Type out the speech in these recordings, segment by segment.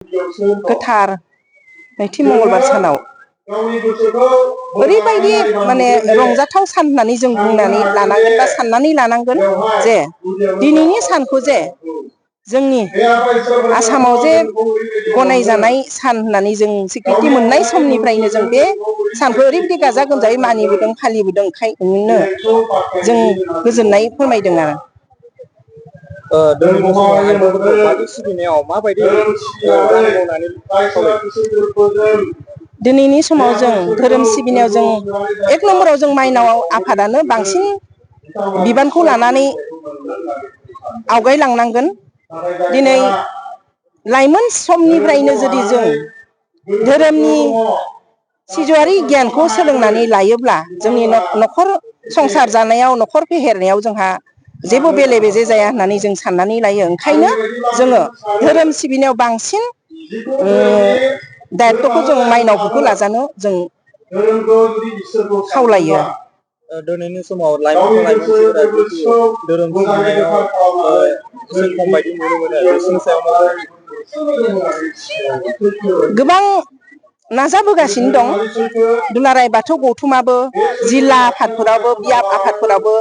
गोथार नैथि मंगलबार सानाव ओरैबायदि माने रंजाथाव सान होननानै जों बुंनानै लानांगोन बा साननानै लानांगोन जे दिनैनि सानखौ जे जोंनि आसामाव जे गनायजानाय सान होननानै जों स्वीकृति मोननाय समनिफ्रायनो जों बे सानखौ ओरैबायदि गाजा गोमजायै मानिबोदों फालिबोदों ओंखायनो जों गोजोननाय फोरमायदों आरो। दिनैनि समाव आइजोफोरखौ बाथौ सिबिनायाव माबायदि रां मावनानै खावलायो? दिनैनि समाव जों धोरोम सिबिनायाव जों एक नम्बराव जों माइनाव आफादानो बांसिन बिबानखौ लानानै आवगायलांनांगोन। दिनै लाइमोन समनिफ्रायनो जुदि जों धोरोमनि सिजौआरि गियानखौ सोलोंनानै लायोब्ला जोंनि न'खर संसार जानायाव न'खर फेहेरनायाव जोंहा जेबो बेले बेजे जाया होननानै जों साननानै लायो। ओंखायनो जोङो धोरोम सिबिनायाव बांसिन दायथ'खौ जों माइनावफोरखौ लाजानो जों खावलायो। दिनैनि समाव लाइमोनफोरा धोरोम सिबिनायाव एसे खम बायदि नुनो मोनो। बिसोरनि सायाव मा गोबां नाजाबोगासिनो दं। दुलाराय बाथौ गौथुमाबो जिल्ला आफादफोरावबो बियाब आफादफोरावबो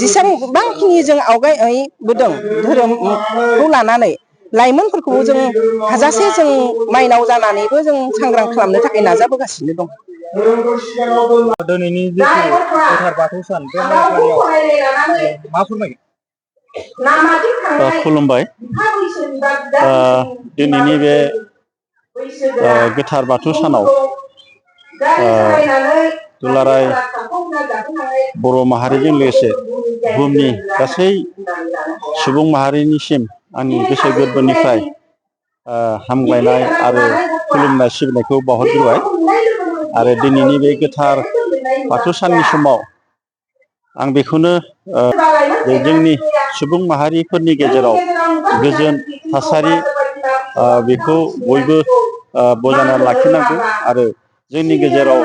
जेसेबांखिनि जों आवगायबोदों धोरोमखौ लानानै लाइमोनफोरखौबो जों हाजासे जों माइनाव जानानैबो जों सांग्रां खालामनो थाखाय नाजाबोगासिनो दं। दिनैनि जिथु गोथार बाथौ सान बे हाबाफारियाव मा फोरमायगोन? खुलुमबाय। दिनैनि बे गोथार बाथौ सानाव दुलाराय बर' माहारिजों लोगोसे बुहुमनि गासै सुबुं माहारिनिसिम आंनि गोसो गोरबोनिफ्राय हामग्लायनाय आरो खुलुमनाय सिबिनायखौ बावहरग्रोबाय। आरो दिनैनि बे गोथार बाथौ साननि समाव आं बेखौनो जोंनि सुबुं माहारिफोरनि गेजेराव गोजोन थासारि बेखौ बयबो बजायना लाखिनांगौ आरो जोंनि गेजेराव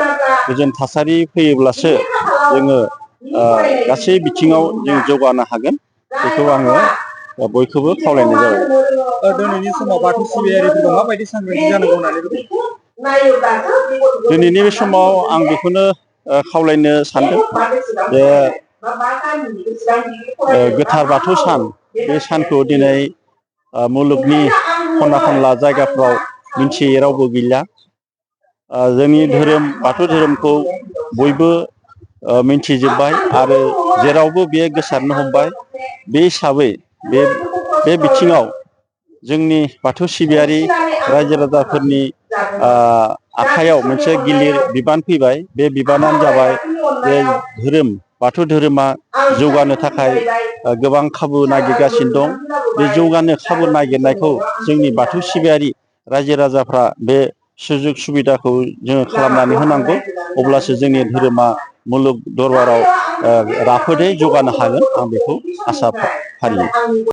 गोजोन थासारि फैयोब्लासो जोङो गासै बिथिङाव जों जौगानो हागोन। बेखौ आङो बयखौबो खावलायनाय जाबाय। दिनैनि समाव बाथौ सिबियारिफोरखौ माबायदि सांग्रांथि जानांगौ होननानै लुबैयो? दिनैनि बे समाव आं बेखौनो खावलायनो सानदों जे गोथार बाथौ सान बे सानखौ दिनै मुलुगनि खना खनला जायगाफ्राव मिन्थियै रावबो गैला। जोंनि धोरोम बाथौ धोरोमखौ बयबो मिन्थिजोब्बाय आरो जेरावबो बेयो गोसारनो हमबाय। बे हिसाबै बे बिथिङाव जोंनि बाथौ सिबियारि रायजो राजाफोरनि आखाइयाव मोनसे गिलिर बिबान फैबाय। बे बिबानानो जाबाय जे बाथौ धोरोमा जौगानो थाखाय गोबां खाबु नागिरगासिनो दं। बे जौगानो खाबु नागिरनायखौ जोंनि बाथौ सिबियारि रायजो राजाफ्रा बे सुजुग सुबिदाखौ जोङो खालामनानै होनांगौ। अब्लासो जोंनि धोरोमा मुलुग दरबाराव राफोदै जौगानो हागोन। आं बेखौ आसा फारियो।